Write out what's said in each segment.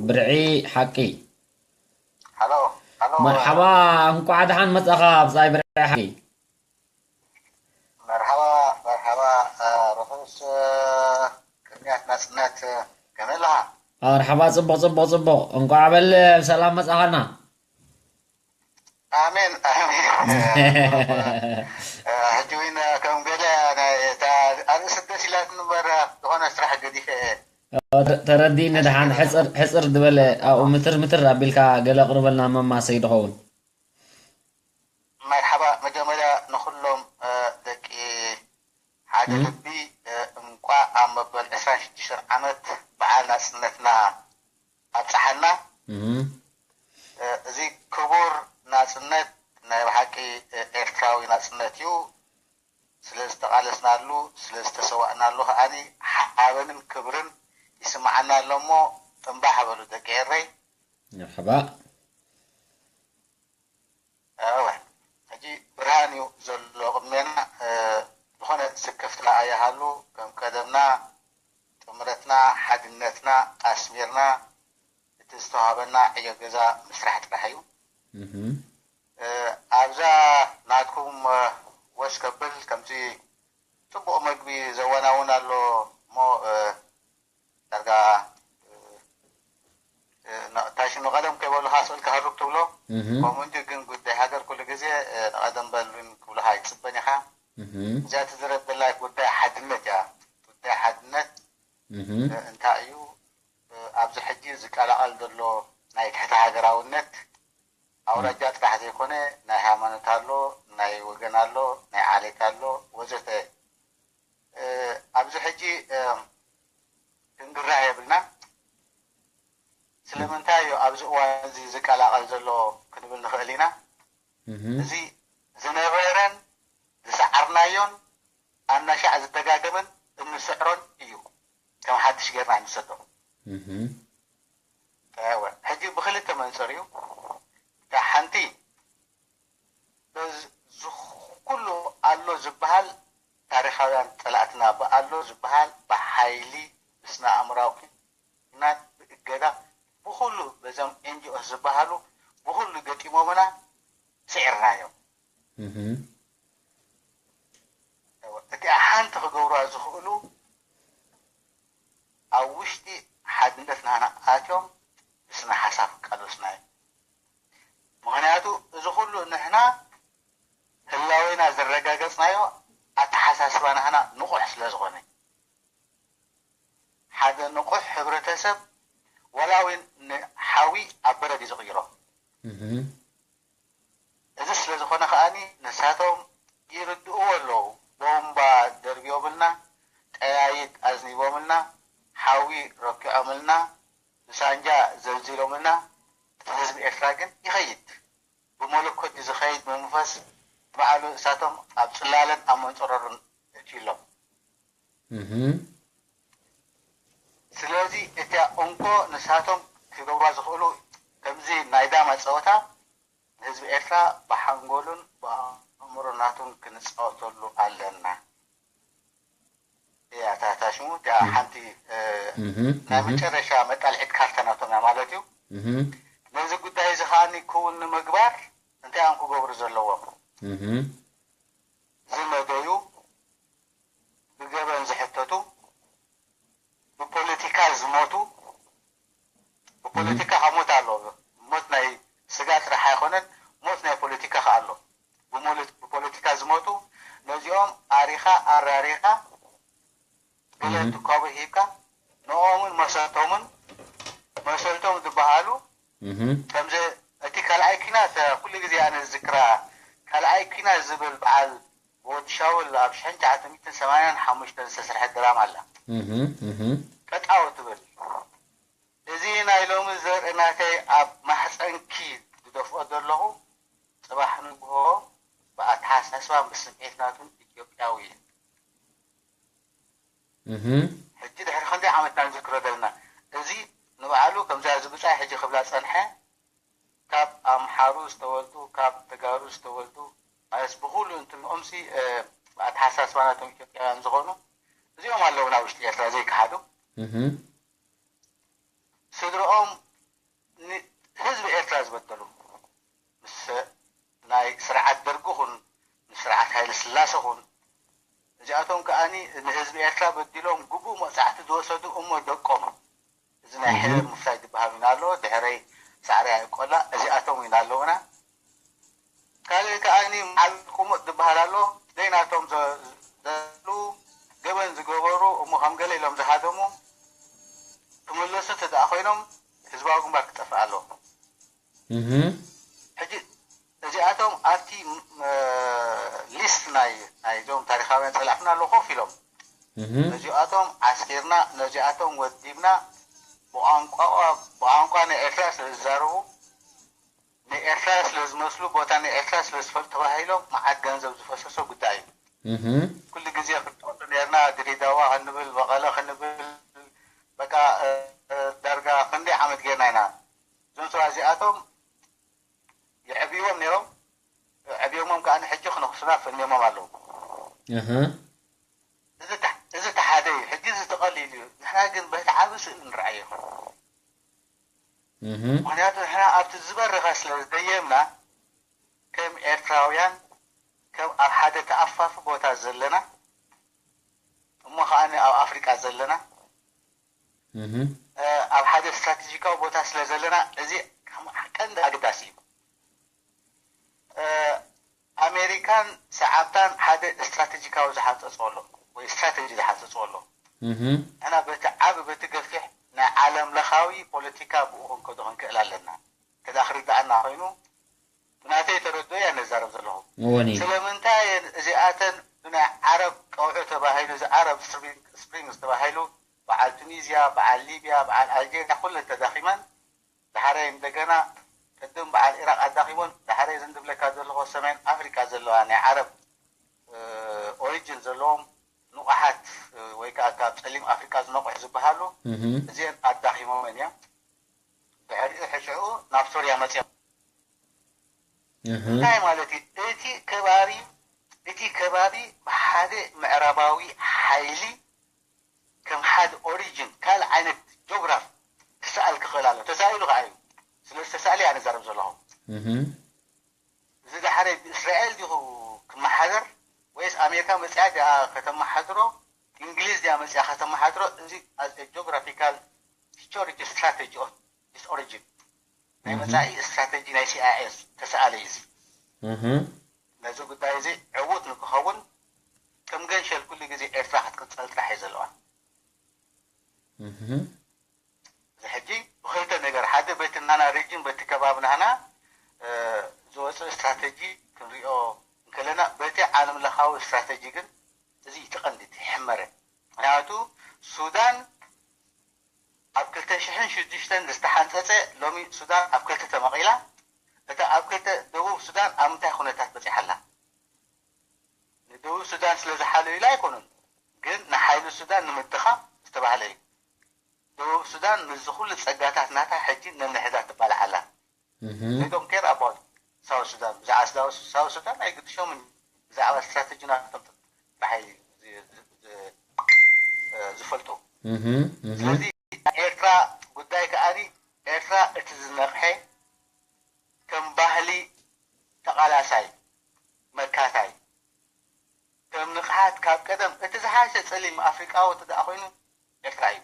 ብርዒ ሓቂ። ሃሎ፣ ሃሎ። መርሓባ፣ እንኳዕ ደሓን መጻኻ ብጻይ ብርዒ ሓቂ። መርሓባ፣ መርሓባ። እ፣ ርሑስ፣ እ፣ ቅንያት ናጽነት፣ እ፣ ከመይ ኣለኻ? መርሓባ፣ ጽቡቕ፣ ጽቡቕ፣ ጽቡቕ። እንኳዕ በል ብሰላም መጻኻና። ኣሜን፣ ኣሜን። እ፣ ሕጂ እውን ከም ገለ ናይ እታ ኣርእስቲ ደስ ኢላትኒ እምበር ዝኾነ ስራሕ ገዲፈ እየ። ተ-፣ ተረዲእኒ። ደሓን ሕጽር፣ ሕጽር ዝበለ ኣብኡ ምትር ምትር ኣቢልካ ገለ ኣቕርበልና መማሰይ ድኸውን። መርሓባ፣ መጀመርያ ንኹሎም፣ እ፣ ደቂ ሓደ እም። ልቢ፣ እ፣ እንቋዕ ኣብ መበል ዕስራን ሽዱሽተን ዓመት በዓል ናጽነትና ኣብጽሓና። እም። እ፣ እዚ ክቡር ናጽነት ናይ ብሓቂ፣ እ፣ ኤርትራዊ ናጽነት እዩ። ስለ ዝተቓለስናሉ፣ ስለ ዝተሰዋእናሉ ከኣኒ ሓበንን ክብርን ይስምዓና ኣሎ እሞ እምባሕ በሉ ደቂ ኤረይ። መርሓባ። እወ፣ ሕጂ ብርሃን እዩ ዘሎ ቅድሜና። እ፣ ዝኾነ ስክፍታ ኣይሃሉ፣ ከም ቀደምና ጥምረትና፣ ሓድነትና ኣስሚርና፣ እቲ ዝተዋህበና ዕዮ ገዛ ምስራሕ ጥራሕ እዩ። እህ። እ፣ ኣብዛ ናትኩም፣ እ፣ ወስ ከብል ከምዚ ጽቡቕ መግቢ ዘወናውን ኣሎ እሞ፣ እ፣ ዳርጋ፣ እ፣ እ፣ ን-፣ እንታይ ሽሙ ቀደም ከይበሉኻ ስእልካ ህሩብ ትብሎ። እህ። ከምኡ እንዲ ግን ጉዳይ ሃገር ኩሉ ግዜ፣ እ፣ ንቐደም በሉን ክብሉኻ ይጽበን ኢኻ። እህ። እዚኣ ትዝረብ ዘላ ጉዳይ ሓድነት እያ። ጉዳይ ሓድነት፣ እህ። እ፣ እንታይ እዩ? እ፣ ኣብዚ ሕጂ ዝቀላቐል ዘሎ ናይ ትሕቲ ሃገራውነት ኣውራጃ ጥራሕ ዘይኮነ ናይ ሃይማኖት ኣሎ፣ ናይ ወገን ኣሎ፣ ናይ ዓሌት ኣሎ ወዘተ። እ፣ ኣብዚ ሕጂ፣ እ፣ ክንግራህ የብልና። ስለምንታይ እዩ ኣብዚ እዋን እዚ ዝቀላቐል ዘሎ ክንብል ንኽእል ኢና። እህ። እዚ ዝነበረን ዝሰዓርናዮን ኣናሻዕ ዝደጋገመን እንስዕሮን እዩ። ከም ሓድሽ ጌርና ንሰዶ። እህ። እወ፣ ሕጂ ብኽልተ መንጽር እዩ። እታ ሓንቲ፣ በዚ ኩሉ ኣሎ ዝበሃል ታሪኻውያን ጸላእትና፣ ብኣሎ ዝበሃል ብሓይሊ፣ ብስነ ኣእምራዊ ኲናት፣ ብእገዳ፣ ብኹሉ በዞም ኤን ጂ ኦስ ዝበሃሉ ብኹሉ ገጢሞምና፣ ስዒርናዮም። እህ። እቲኣ ሓንቲ ክገብሩዋ ዝኽእሉ ኣብ ውሽጢ ሓድነት ናህና ኣትዮም ብስነ ሓሳብ ክቃለሱና እዮም። ምኽንያቱ እዚ ኩሉ ንሕና ህላዌና ዘረጋገጽናዮ ኣተሓሳስባ ናህና ንቑሕ ስለ ዝኾነ። ሓደ ንቑሕ ሕብረተሰብ ወላ እውን ንሓዊ ኣብ በረድ እዩ ዝቕይሮ። እህ። እዚ ስለ ዝኾነ ከኣኒ ንሳቶም ይርድእዎ ኣለዉ። ቦምባ ደርብዮምልና፣ ጠያይት ኣዝኒቦምልና፣ ሓዊ ረኪዖምልና፣ ብሳንጃ ዘልዚሎምልና፣ እቲ ህዝቢ ኤርትራ ግን ይኸይድ። ብመለኮት እዩ ዝኸይድ፣ ብመንፈስ ባዕሉ እሳቶም ኣብ ጽላለን ኣብ መንጸሮርን እትዩሎም። እህ። ስለዚ እቲኣ እንኮ ንሳቶም ክገብሯ ዝኽእሉ ከምዚ ናይ ዳማ ጸወታ ንህዝቢ ኤርትራ ብሓንጎሉን ብኣእምሮ ናቱን ክንጻወተሉ ኣለና። እያ ታታ ሽሙ እቲኣ እህ። ሓንቲ፣ እ፣ እህ፣ ናይ እህ። መጨረሻ መጣልዒት ካርታ ናቶም እያ ማለት እዩ። እህ። ነዚ ጉዳይ እዚ ከኣኒ ክውን ንምግባር እንታይ እዮም ክገብሩ ዘለዎም? እህ። ዝመደዩ፣ ብገበን ዝሕተቱ፣ ብፖለቲካ ዝሞቱ፣ ብፖለቲካ ካብ ሞት ኣሎ። ሞት ናይ ስጋ ጥራሕ ኣይኮነን፣ ሞት ናይ ፖለቲካ ከ ኣሎ። ብሞለ-፣ ብፖለቲካ ዝሞቱ ነዚኦም ኣሪኻ ኣራሪኻ ገለ እህ። ትካቦ ሂብካ ንኦምን መሰልቶምን መሰልቶም ዝበሃሉ እህ። ከምዚ እቲ ካልኣይ ኲናት ኩሉ ግዜ ኣነ ዝዝክራ ካልኣይ ኲናት ዝብል በዓል ወዲ ሻውል ኣብ ሽሕን ትሽዓተ ሚእትን ሰማንያን ሓሙሽተን ዝተሰርሐት ድራማ ኣላ። እህ፣ እህ። ቀጣው ትብል። እዚ ናይ ሎሚ ዘርኢ ናተይ ኣብ ማሕፀንኪ ዝደፍኦ ዘለኹ፣ ጽባሕ ንግሆ ብኣተሓሳስባን ብስምዒት ናቱን ኢትዮጵያዊ እዩ። እህ። ሕጂ ድሕሪ ክንደይ ዓመት ኢና ንዝክሮ ዘለና? እዚ ንባዕሉ ከምዛ እዚ ብጻይ ሕጂ ክብላ ጸንሐ፣ ካብ ኣምሓሩ ዝተወልዱ፣ ካብ ተጋሩ ዝተወልዱ፣ ማለት ብኹሉ እንትንኦምሲ፣ እ፣ ብኣተሓሳስባ ናቶም ኢትዮጵያውያን ዝኾኑ፣ እዚኦም ኣለዉ ናብ ውሽጢ ኤርትራ ዘይከሓዱ። እህ። ስድርኦም ንህዝቢ ኤርትራ ዝበደሉ ምስ ናይ ስርዓት ደርጊ ኹን ምስ ስርዓት ሃይለ ስላሴ ኹን እዚኣቶም ከኣኒ ንህዝቢ ኤርትራ በዲሎም ግቡእ መቕጻዕቲ ዝወሰዱ እሞ ደቆም እዚ ናይ ሕነ ምፍሳይ ዝበሃል ኢና ኣሎ ድሕረይ ሳዕሪ ኣይቆላ እዚኣቶም ኢና ኣለውና። ካልእ ከኣኒ መዓል ቁሙጥ ዝበሃል ኣሎ ዘይናቶም ዘሉ ገበን ዝገበሩ እሞ ከም ገለ ኢሎም ዝሃደሙ ክምለሱ ተደኣ ኮይኖም ህዝባዊ ግንባር ክጠፍእ ኣለዎ። ሕጂ እዚኣቶም ኣብቲ ሊስት ናይ ናይዞም ታሪካውያን ፀላእትና ኣሎ ኮፍ ኢሎም ነዚኣቶም ዓስኪርና ነዚኣቶም ወዲብና ብቋንቋ ናይ ኤርትራ ስለ ዝዛረቡ ንኤርትራ ስለ ዝመስሉ ቦታ ንኤርትራ ስለ ዝፈልጡ ተባሂሎም መዓት ገንዘብ ዝፈሰሶ ጉዳይ እዩ። ኩሉ ግዜ ክንጠቕሱ ነርና ድሬዳዋ ክንብል መቐለ ክንብል በቃ ዳርጋ ክንደይ ዓመት ጌርና ኢና። እዞም ሰባት እዚኣቶም የዕብይዎም ነይሮም። የዕብዮሞም ከዓ ንሕጂ ክነኽሱና ፈንዮሞም ኣለዉ። እዚ ተሓደ እዩ። ሕጂ እዚ ተቐሊሉ እዩ። ንሕና ግን በቲ ዓብ ስእሊ ንረኣዮ። ምክንያቱ ንሕና ኣብቲ ዝበረኸ ስለ ዝደየብና ከም ኤርትራውያን ከም ኣብ ሓደ ተኣፋፊ ቦታ ዘለና እሞ ከዓ ኣብ ኣፍሪቃ ዘለና ኣብ ሓደ ስትራቴጂካዊ ቦታ ስለ ዘለና እዚ ቀንዲ ኣገዳሲ እዩ። ኣሜሪካን ሰዓብታን ሓደ ስትራቴጂካዊ ዝሓንፀፅዎ ኣሎ ወይ ስትራቴጂ ዝሓንፀፅዎ ኣሎ። ንሕና በቲ ዓብ በቲ ገፊሕ ናይ ዓለም ለኻዊ ፖለቲካ ብኡ ክንከዶ ክንክእል ኣለና። ከዳ ክርዳኣና ኮይኑ ብናተይ ተረድኦ እያ ነዛረብ ዘለኹ። እወኒ ስለምንታይ እየን እዚኣተን ብናይ ዓረብ ቀውዒ ተባሂሉ እዚ ዓረብ ስፕሪንግስ ተባሂሉ በዓል ቱኒዝያ በዓል ሊብያ በዓል ኣልጀርያ ኩለን ተዳኺመን ዳሕራይ እንደገና ቅድም በዓል ኢራቅ ኣዳኺሞን ዳሕራይ እዚ እንድብለካ ዘለኹ ሰሜን ኣፍሪቃ ዘለዋ ናይ ዓረብ ኦሪጅን ዘለዎም ንቑሓት ወይ ከዓ ካብ ፀሊም ኣፍሪቃ ዝነቑሑ ዝበሃሉ እዚአን ኣዳኺሞመን እዮም። ድሕሪኡ ሕሽዑ ናብ ሶርያ መፅኦም። እንታይ ማለት እዩ? እቲ ከባቢ እቲ ከባቢ ብሓደ ምዕራባዊ ሓይሊ ከም ሓደ ኦሪጅን ካልእ ዓይነት ጆግራፍ ክሰኣል ክኽእል ኣሎ። ተሳኢሉ ከዓ እዩ። ስለዚ ተሳእለ እያ ንዛረብ ዘለኹ። እዚ ዳሕረይ ብእስራኤል ዲኹ ክመሓደር ወይስ ኣሜሪካ መፅያ ዲኣ ከተመሓድሮ እንግሊዝ ዲኣ መፅያ ከተመሓድሮ እዚ as a geographical security strategy of this origin ናይ መፃኢ ስትራተጂ ናይ ሲኣይኤ ተሰኣለ እዩ። ነዚ ጉዳይ እዚ ዕዉት ንክኸውን ከም ገንሸል ኩሉ ግዜ ኤርትራ ክትቅፀል ጥራሕ እዩ ዘለዋ። እዚ ሕጂ ብክልተ ነገር ሓደ በቲ ናና ሪጅን በቲ ከባቢ ናህና ዝወፅእ ስትራተጂ ክንሪኦ እንከለና በቲ ዓለም ለኻዊ ስትራተጂ ግን እዚ እዩ ተቐንዲ እቲ ሕመረ። ምክንያቱ ሱዳን ኣብ ክልተ ሽሕን ሽዱሽተን ዝተሓንፀፀ ሎሚ ሱዳን ኣብ ክልተ ተመቒላ። እታ ኣብ ክልተ ደቡብ ሱዳን ኣብ ምንታይ ኩነታት በፂሓ ኣላ? ንደቡብ ሱዳን ስለ ዝሓለዩላ ኣይኮኑን፣ ግን ንሓይሊ ሱዳን ንምድኻም ዝተባህለ እዩ። ደቡብ ሱዳን ምስዚ ኩሉ ፀጋታት ናታ ሕጂ ነንሕዳ ትባላዕ ኣላ። They don't care about ሳውት ሱዳን። ብዛዕባ ሳውት ሱዳን ኣይግድሾምን። ብዛዕባ ስትራተጂ ናቶም ጥራሕ ዝፈልጡ። ስለዚ ኤርትራ ጉዳይ ከኣኒ ኤርትራ እቲ ዝነቕሐ ከም ባህሊ ተቓላሳይ መካታይ ከም ንቕሓት ካብ ቀደም እቲ ዝሓሸ ጸሊም ኣፍሪቃዊ እቲ ደኣ ኮይኑ ኤርትራ እዩ።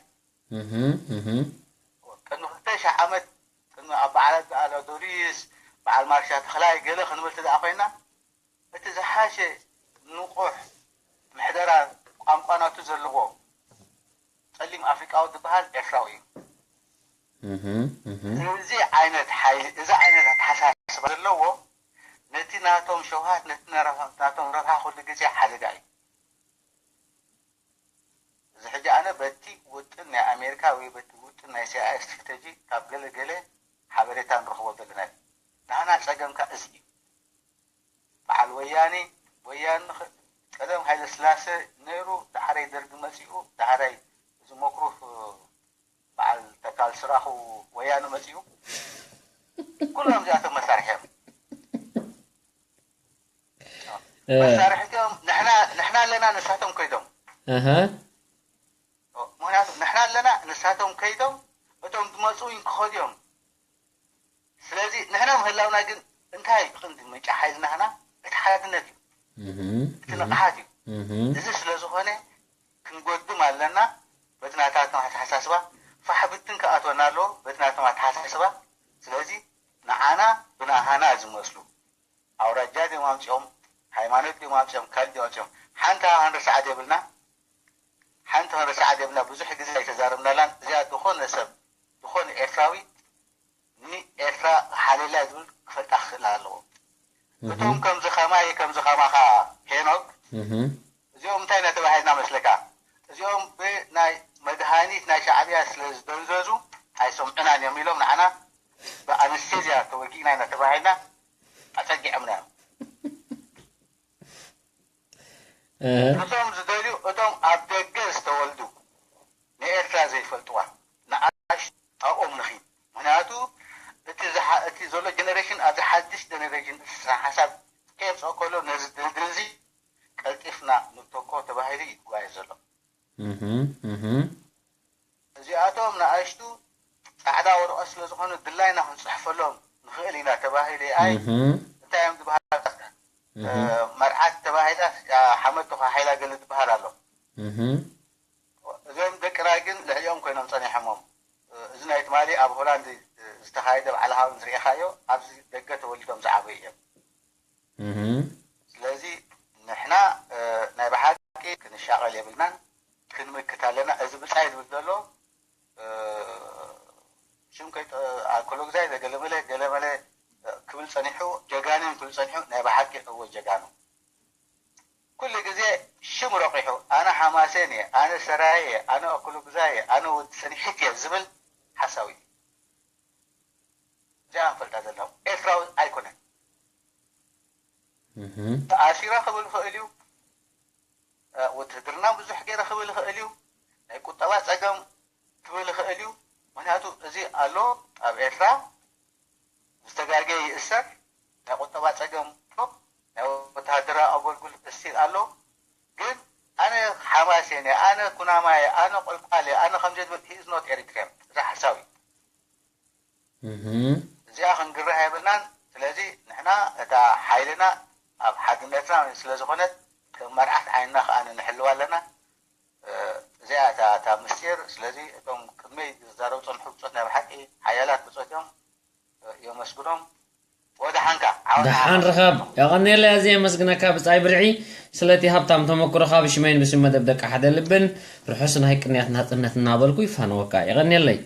ቅድሚ ክልተ ሺሕ ዓመት ቅድሚ ኣብ በዓላት ኣላዶሪስ በዓል ማርሻ ተኽላይ ገለ ክንብል እቲ ደኣ ኮይና እቲ ዝሓሸ ንቑሕ ምሕደራ ቋንቋ ናቱ ዘለዎ ጸሊም ኣፍሪቃዊ ዝበሃል ኤርትራዊ እዩ። እዚ ዓይነት ሓይሊ እዚ ዓይነት ኣተሓሳስባ ዘለዎ ነቲ ናቶም ሸውሃት ነቲ ናቶም ረብሓ ኩሉ ግዜ ሓደጋ እዩ። እዚ ሕጂ ኣነ በቲ ውጥን ናይ ኣሜሪካ ወይ በቲ ውጥን ናይ ሲኣይኤ ስትራተጂ ካብ ገለ ገለ ሓበሬታ ንረኽቦ ዘለና እዩ። ንዓና ጸገምካ እዚ እዩ። በዓል ወያኔ ወያኒ ቀደም ሃይለ ስላሴ ነይሩ፣ ዳሕራይ ደርጊ መፂኡ፣ ዳሕራይ እዚ መክሩህ በዓል ተካል ስራኹ ወያኒ መፂኡ። ኩሎም እዚኣቶም መሳርሒ እዮም። መሳርሕቲ እዮም። ንሕና ኣለና፣ ንሳቶም ከይዶም። ምክንያቱ ንሕና ኣለና፣ ንሳቶም ከይዶም። እቶም ድማ ክመፁ ክኸዱ እዮም። ስለዚ ንሕና ምህላውና ግን እንታይ እዩ ቀንዲ ምንጪ ሓይልናና? እቲ ሓድነት እዩ፣ እቲ ንቕሓት እዩ። እዚ ስለ ዝኾነ ክንጎድም ኣለና። በቲ ናታቶም ኣተሓሳስባ ፋሕ ብትን ክኣትወና ኣለዎ፣ በቲ ናቶም ኣተሓሳስባ። ስለዚ ንዓና ብናሃና ዝመስሉ ኣውራጃ ድዮም ኣምፂኦም፣ ሃይማኖት ድዮም ኣምፂኦም፣ ካልእ ድዮም ኣምፂኦም፣ ሓንቲ ሃ ክንርስዓ ዘይብልና፣ ሓንቲ ክንርስዓ ዘይብልና። ብዙሕ ግዜ ኣይተዛረብናላን። እዚኣ ዝኾነ ሰብ፣ ዝኾነ ኤርትራዊ ንኤርትራ ሓልየላ ዝብል ክፈልጣ ክኽእል ኣለዎ። እቶም ከምዚ ከማይ፣ ከምዚ ከማኻ ሄኖክ፣ እዚኦም እንታይ እናተባሃልና መስለካ? እዚኦም ብናይ መድሃኒት ናይ ሻዕብያ ስለ ዝደንዘዙ ኣይሰምዑናን እዮም ኢሎም ንዓና ብኣነስቴዝያ ተወጊእና ኢና ተባሂልና ኣጸጊዖምና እዮም። እቶም ዝደልዩ፣ እቶም ኣብ ደገ ዝተወልዱ፣ ንኤርትራ ዘይፈልጥዋ ንኣሽ ኣብኦም ንኺድ። ምኽንያቱ እቲ ዝሓ-፣ እቲ ዘሎ ጀነሬሽን፣ ኣብዚ ሓድሽ ጀነሬሽን እቲ ስነ ሓሳብ ከየምፅኦ ከሎ፣ ነዚ ድልድል እዚ ቀልጢፍና ንተኮ ተባሂሉ ይጓየ ዘሎ። እዚኣቶም ንኣሽቱ ፃዕዳ ወረቐት ስለ ዝኾኑ ድላይና ክንፅሕፈሎም ንኽእል ኢና ተባሂሉ። ኣይ እንታይ እዮም ዝበሃል? መርዓት ተባሂላ ሓመድ ተኳሒላ ገለ ዝበሃል ኣሎ። እዞም ደቅና ግን ልዕሊኦም ኮይኖም ጸኒሖሞም። እዚ ናይ ትማሊ ኣብ ሆላንድ ዝተኻየደ በዓል ሃውን ዝርኤኻዮ ኣብዚ ደገ ተወሊዶም ዝዓበዩ እዮም። ስለዚ ንሕና ናይ ብሓቂ ክንሻቐል የብልናን፣ ክንምክት ኣለና። እዚ ብጻይ ዝብል ዘሎ ሽም ከይጠ-፣ ኣኮሎግዛይ ዘገለመለ ገለመለ ክብል ጸኒሑ፣ ጀጋኑን ክብል ጸኒሑ፣ ናይ ብሓቂ እወ ጀጋኑ። ኩሉ ግዜ ሽም ረቂሑ፣ ኣነ ሓማሴን እየ፣ ኣነ ሰራየ እየ፣ ኣነ ኣኮሎግዛይ እየ፣ ኣነ ወዲ ሰኒሒት እየ ዝብል ሓሳዊ እዩ። እዚኣ ንፈልጣ ዘለና ኤርትራዊ ኣይኮነን። ተኣሲረ ክብል ይኽእል እዩ። ውትህድርና ብዙሕ ገይረ ክብል ይኽእል እዩ። ናይ ቁጠባ ጸገም ክብል ይኽእል እዩ። ምኽንያቱ እዚ ኣሎ ኣብ ኤርትራ ዝተጋገየ ይእሰር፣ ናይ ቁጠባ ጸገም ኣሎ፣ ናይ ወተሃደራዊ ኣገልግሎት እስቲል ኣሎ። ግን ኣነ ሓማሴን እየ፣ ኣነ ኩናማ እየ፣ ኣነ ቆልቋል እየ፣ ኣነ ከምዚ ዝብል he is not Eritrean። እዚ ሓሳዊ እዩ። እዚኣ ክንግርህ የብልናን። ስለዚ ንሕና እታ ሓይልና ኣብ ሓድነትና ስለ ዝኾነት ከም መርዓት ዓይንና ከኣ ንሕልዋ ኣለና። እዚኣ እታ፣ እታ ምስጢር። ስለዚ እቶም ቅድመይ ዝዛረቡ ጸንሑ ብጾት ናይ ብሓቂ ሓያላት ብጾት እዮም። የመስግኖም። ወደሓንካ። ደሓን ርኸብ። የቐንየለይ ኣዝየ የመስግነካ ብጻይ ብርዒ ስለቲ ሃብታም ተመክሮኻ ብሽመይን ብሽም መደብ ደቂ ሓደ ልብን ርሑስ ናይ ቅንያት ናጽነት እናበልኩ ይፋነወካ። የቐንየለይ።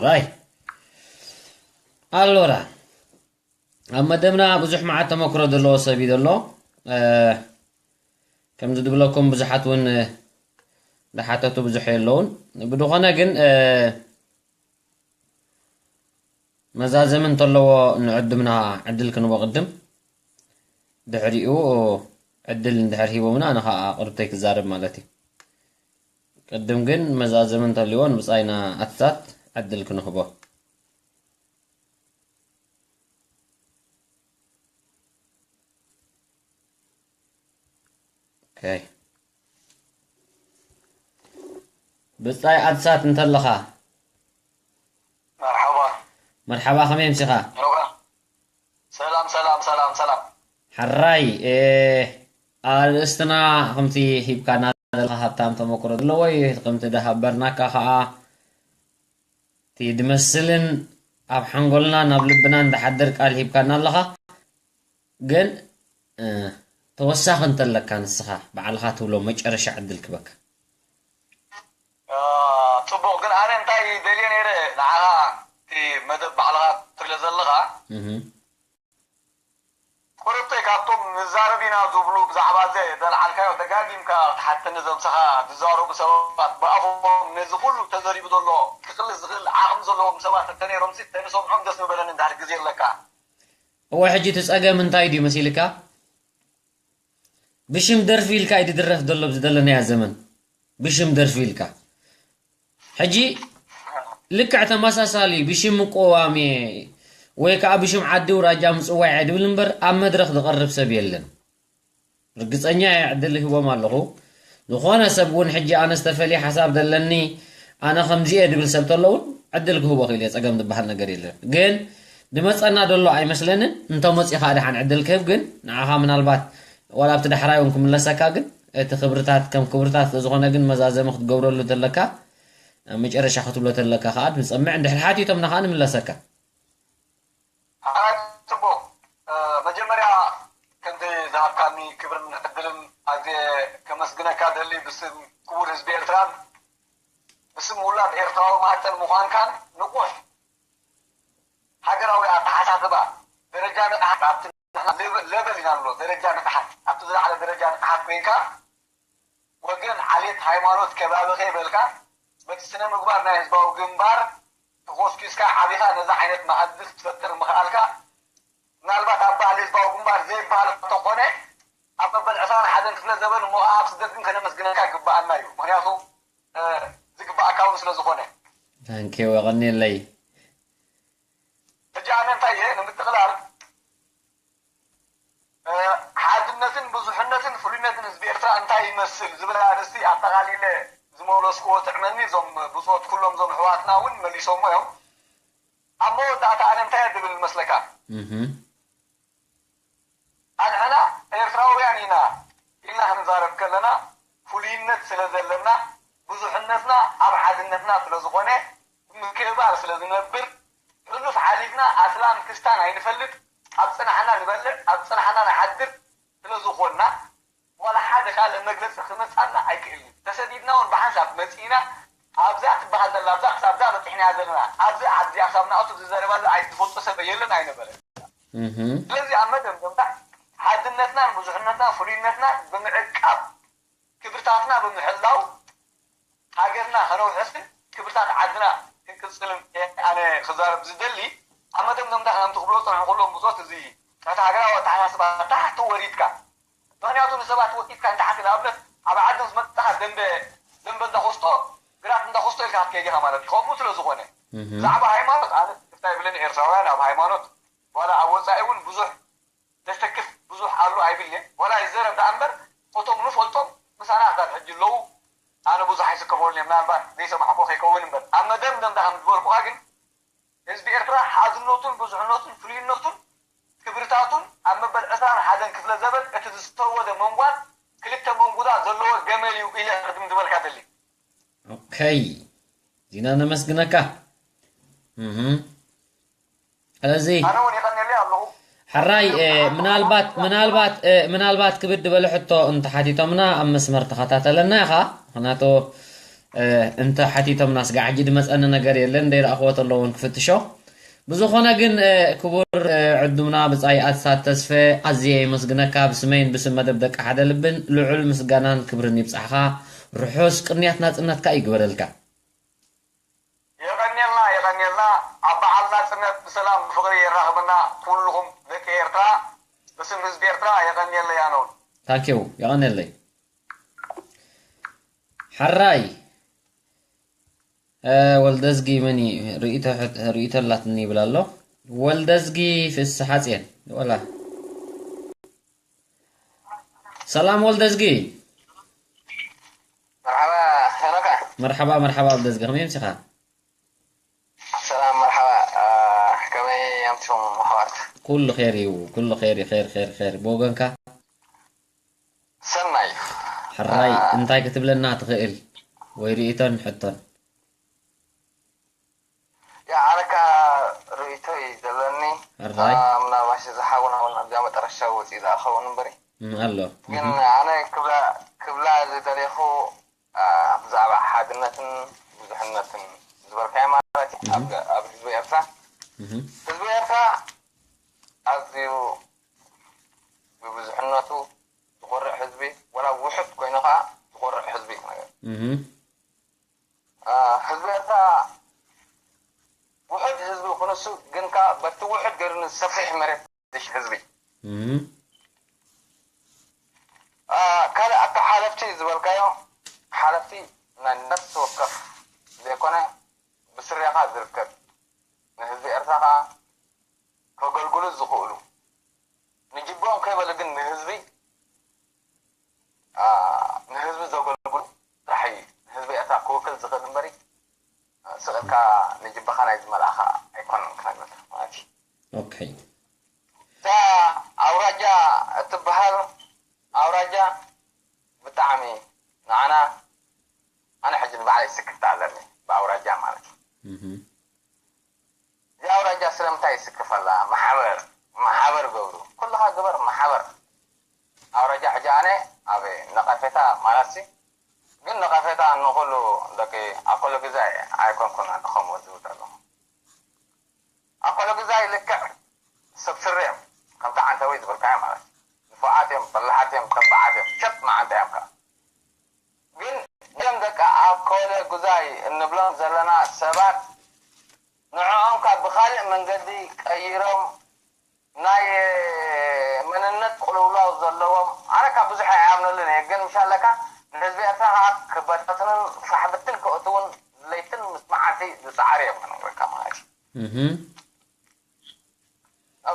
ራይ ኣሎራ ኣብ መደብና ብዙሕ መዓት ተመክሮ ዘለዎ ሰብ እዩ ዘሎ። ከምዚ ዝብለኩም ብዙሓት እውን ዝሓተቱ ብዙሕ የለውን። ብድኾነ ግን መዛዘሚ እንተለዎ ንዕድምና ዕድል ክንቦ ቅድም ድሕሪኡ ዕድል እንድሕር ሂቦምና ኣነ ከዓ ቅርብተይ ክዛረብ ማለት እዩ። ቅድም ግን መዛዘሚ እንተልዎ ንብፃይና ኣትታት ዕድል ክንህቦ። ኦኬ። ብጻይ ኣድሳት እንተለኻ። መርሓባ። መርሓባ፣ ከመይ ኣምሲኻ? ሮባ። ሰላም፣ ሰላም፣ ሰላም፣ ሰላም። ሓራይ፣ እ፣ ኣርእስትና ከምቲ ሂብካና ዘለኻ ሃብታም ተመክሮ ዘለዎ እዩ። ከምቲ ዝሃበርናካ ኸኣ እቲ ድመስልን ኣብ ሓንጎልናን ኣብ ልብናን ዝሓድር ቃል ሂብካና ኣለኻ። ግን፣ እ፣ ተወሳኺ እንተለካ ንስኻ ባዕልኻ ትብሎ መጨረሻ ዕድል ክበካ። እ፣ ጽቡቕ፣ ግን ኣነ እንታይ ደልየ ነይረ ንዓኻ እቲ መደብ ባዕልኻ ትብሎ ዘለኻ፣ እህ። ቁርብተይ ካብቶም ንዛረብ ኢና ዝብሉ ብዛዕባ ዘ-፣ ዘልዓልካዮ ደጋጊምካ ክትሓተኒ ዘምሰኻ ዝዛረቡ ሰባት ብኣፎም ነዚ ኩሉ ተዘሪቡ ዘሎ ክኽልስ ዝኽእል ዓቕሚ ዘለዎም ሰባት እንተነይሮምሲ ተንሰምዖም ደስ ምበለኒ እንድሕር ግዜ ኣለካ። እወ፣ ሕጂ እቲ ጸገም እንታይ ድዩ መሲልካ? ብሽም ደርፊ ኢልካ እዩ ዝድረፍ ዘሎ ኣብዚ ዘለናዮ ዘመን። ብሽም ደርፊ ኢልካ። ሕጂ ልክዕ ተመሳሳሊ ብሽም ምቁዋም እየ ወይ ከዓ ብሽም ዓዲ ውራጃ ምጽዋዕ እየ ድብል እምበር ኣብ መድረኽ ዝቐርብ ሰብ የለን። ርግጸኛ እየ፣ ዕድል ሂቦም ኣለኹ። ዝኾነ ሰብ እውን ሕጂ ኣነ ዝተፈልየ ሓሳብ ዘለኒ፣ ኣነ ከምዚ እየ ድብል ሰብ ተሎ እውን ዕድል ክህቦ ክእል እየ፣ ጸገም ዝበሃል ነገር የለን። ግን ድመጸና ደሎ ኣይመስለንን። እንተ መጺኻ ድሓን ዕድል ክህብ ግን ንዓኻ ምናልባት ዋላ ኣብቲ ዳሕራይ እውን ክምለሰካ፣ ግን እቲ ክብርታት ከም ክብርታት ስለ ዝኾነ ግን መዛዘሚ ክትገብረሉ ተለካ፣ ኣብ መጨረሻ ክትብሎ ተለካ ከኣ ንጸምዕ፣ እንድሕር ሓቲቶምና ከኣ ንምለሰካ። ሓራይ ጽቡቕ። መጀመርያ ከምቲ ዝሃብካኒ ክብርን ዕድልን ኣዝየ ከመስግነካ ደሊ ብስም ክቡር ህዝቢ ኤርትራን ብስም ውላድ ኤርትራዊ ማዕጠን ምዃንካን ንቑሕ ሃገራዊ ኣተሓሳስባ ደረጃ ንቕሓት ኣብቲ ንሕና ሌቨል ኢና ንብሎ ደረጃ ንቕሓት ኣብቲ ዝለዓለ ደረጃ ንቕሓት ኮይንካ ወገን ዓሌት ሃይማኖት ከባቢ ከይበልካ በቲ ስነ ምግባር ናይ ህዝባዊ ግንባር ተኾስኲስካ ዓቢኻ ነዚ ዓይነት መኣዲ ክትፈጥር ምኽኣልካ ምናልባት ኣብ ባህሊ ህዝባዊ ግንባር ዘይበሃል እንተኾነ ኣብ መበል ዕስራን ሓደን ክፍለ ዘበን እሞ ኣብ ስደት ግን ከነመስግነካ ይግበኣና እዩ ምኽንያቱ ዝግበኣካ እውን ስለ ዝኾነ። ታንኪው የቐንየለይ። ሕጂ ኣነ እንታይ እየ ንምጥቕላል ሓድነትን ብዙሕነትን ፍሉይነትን ህዝቢ ኤርትራ እንታይ ይመስል ዝብል ኣርእስቲ ኣጠቓሊለ ዝመለስክዎ ጥዕመኒ እዞም ብፆት ኩሎም እዞም ኣሕዋትና እውን መሊሶሞ እዮም። ኣብ መወዳእታ ኣነ እንታይ እየ ዝብል ዝመስለካ? ኣንሕና ኤርትራውያን ኢና ኢልና ክንዛረብ ከለና ፍሉይነት ስለ ዘለና ብዙሕነትና ኣብ ሓድነትና ስለ ዝኾነ ብምክእባር ስለ ዝነብር ሕሉፍ ሓሊፍና ኣስላም ክስታን ኣይንፈልጥ ኣብ ጽናሕና ንበልዕ ኣብ ጽናሕና ንሓድር ስለ ዝኾንና ዋላ ሓደ ካልእ መግለጺ ክመጻና ኣይክእልን ተሰዲድና እውን ብሓንሳብ መጺእና ኣብዛ ትበሃል ዘላ ኣብዛ ክሳብ እዛ በጺሕናያ ዘለና ኣብዚ ዓዲ ክሳብ ንኣቱ ዝዘረባ ኣይዝፈልጦ ሰብ የለን ኣይነበረን ስለዚ ኣብ መደምደምታ ሓድነትናን ብዙሕነትናን ፍሉይነትናን ብምዕቃብ ክብርታትና ብምሕላው ሃገርና ከነውሕስን ክብርታት ዓድና ክንቅጽልን እየ ኣነ ክዛረብ ዝደሊ። ኣብ መደምደምታ ከምቲ ክብሎ ዝጸንሑ ኩሎም ብጾት እዚ እቲ ሃገራዊ ኣተሓሳስባ ታሕቲ ወሪድካ ምኽንያቱ ንሰባት ወጢትካ ንታሕቲ ንኣብነት ኣብ ዓዲ ምስ መጻኻ ደንበ ደንበ እንዳኾስቶ ግራት እንዳኾስቶ ኢልካ ክትከይድ ኢኻ ማለት እዩ። ከምኡ ስለ ዝኾነ ብዛዕባ ሃይማኖት ኣነ ትክፍታ ይብለኒ ኤርትራውያን ኣብ ሃይማኖት ዋላ ኣብ ወጻኢ እውን ብዙሕ ዘስተክፍ ብዙሕ ኣሎ ኣይብልን እየ ዋላ ይዘረብ ደኣ እምበር እቶም ንፈልጦም ምሳና ክሳብ ሕጂ ኣለዉ ኣነ ብዙሕ ኣይስከፈሉን እየ ምናልባት ዘይሰማዕኮ ከይከውን እምበር ኣብ መደምደምታ ከም ዝበልኩኻ ግን ህዝቢ ኤርትራ ሓድነቱን ብዙሕነቱን ፍሉይነቱን ክብርታቱን ኣብ መበል ዕስራን ሓደን ክፍለ ዘበን እቲ ዝተወደ መንጓል ክልተ መንጉዳ ዘለዎ ገመል እዩ ኢለ ክድምድመልካ ደሊ። ኦከይ ዚና ነመስግነካ። እህ ስለዚ ኣነ እውን የቐንየለይ ኣለኹ። ሕራይ ምናልባት ምናልባት ምናልባት ክብድ በለ ሕቶ እንተሓቲቶምና ኣብ መስመር ተኸታተለና ኢኻ። ምክንያቱ እንተ ሓቲቶምና ስጋዕ ሕጂ ድመፀኒ ነገር የለን ደይረእኽዎ ተለውን ክፍትሾ ብዝኾነ ግን ክቡር ዕዱምና ብፃይ ኣትሳት ተስፈ ኣዝየ የመስግነካ ብስመይን ብስም መደብ ደቂ ሓደ ልብን ልዑል ምስጋናን ክብርን ይብፃሕኻ ርሑስ ቅንያት ናፅነትካ ይግበረልካ የቐንየልና የቐንየልና ኣብ በዓል ናፅነት ብሰላም ብፍቕሪ የራኽበና ኩልኹም ደቂ ኤርትራ ብስም ህዝቢ ኤርትራ የቐንየለይ ኣነውን ታንኪው የቐንየለይ ሓራይ ወልደዝጊ መን ርእይቶ ኣላትኒ ይብል ኣሎ። ወልደዝጊ ፍስሓጽዮን ወላ ሰላም ወልደዝጊ። መርሓባ ሄኖካ። መርሓባ መርሓባ ወልደዝጊ ከመይ ኣምሲኻ? ሰላም መርሓባ ከመይ ኣምሲኹም ኣሕዋት? ኩሉ ኼር እዩ ኩሉ ኼር እዩ ኼር ኼር ኼር ብወገንካ? ሰናይ። ሕራይ እንታይ ክትብለና ትኽእል ወይ ርእይቶን ሕቶን? ያዓረካ ርእይቶ እዩ ዘለኒ። ሕራይ። ምናልባሽ ዝሓውና እውን ኣብዚኣ መጠረሻ ወፂኡ ዝኣኸውን እምበሪ። ኣሎ። ግን ኣነ ክብላ ክብላ ዝደለኹ ብዛዕባ ሓድነትን ብዙሕነትን ዝበልካዮ ማለት እዩ ኣብ ህዝቢ ኤርትራ ህዝቢ ኤርትራ ኣዝዩ ብብዙሕነቱ ዝኮርዕ ህዝቢ ዋላ ውሑድ ኮይኑ ከዓ ዝኮርዕ ህዝቢ እዩ ነገር ህዝቢ ኤርትራ ውሑድ ህዝቢ ይኹን እሱ ግን ከዓ በቲ ውሑድ ገይሩ ንዝሰፍሕ መሬት ዝሽ ህዝቢ ካልእ ኣካ ሓለፍቲ ዝበልካዮ ሓለፍቲ ናይ ነፍሲ ወከፍ ዘይኮነ ብስሬኻ ዝርከብ ንህዝቢ ኤርትራ ከዓ ከገልግሉ ዝኽእሉ ንጅቦም ከይበለ ግን ንህዝቢ ንህዝቢ ዘገልግሉ ኤርትራ ክውክል ዝኽእል እምበሪ፣ ስቕ ኢልካ ንጅባኻ ናይ ዝመልኣኻ ኣይኮነን ክነግረካ ማለት እዩ። ኦኬ እታ ኣውራጃ እትበሃል ኣውራጃ ብጣዕሚ ንዓና ኣነ ሕጂ ንባዕለይ ስክፍታ ኣለኒ ብኣውራጃ ማለት እዩ። እህም። እዚ ኣውራጃ ስለምንታይ ይስክፍ ኣላ? ማሕበር ማሕበር ገብሩ ኩልኻ ግበር ማሕበር ኣውራጃ ሕጂ ኣነ ኣብ ነቐፌታ ማለት ሲ ግን ነቐፌታ ንኹሉ ደቂ ኣኮሎ ግዛይ ኣይኮንኩን ኣነ ከምኡ ዝብል ዘለኹ ኣኮሎ ግዛይ ልክዕ ሰብ ስረ እዮም ከምቲ ዓንተወይ ዝበልካዮ ማለት ንፉዓት እዮም በላሓት እዮም ተባዓት እዮም ሸጥ መዓንታ እዮም ከዓ ግን እዞም ደቂ ኣኮለ ጉዛይ እንብሎም ዘለና ሰባት ንዕኦም ካብ ብኻልእ መንገዲ ቀይሮም ናይ መንነት ቁልውላው ዘለዎም ኣነ ካብ ብዙሕ ኣይኣምነሉን እየ ግን ምሻለካ ንህዝቢ ኤርትራ ከዓ ክበታትንን ፋሕብትን ከእትውን ለይትን ምስ መዓልቲ ዝፀዓር እዮም ክነግረካ ማለት እዩ እህም።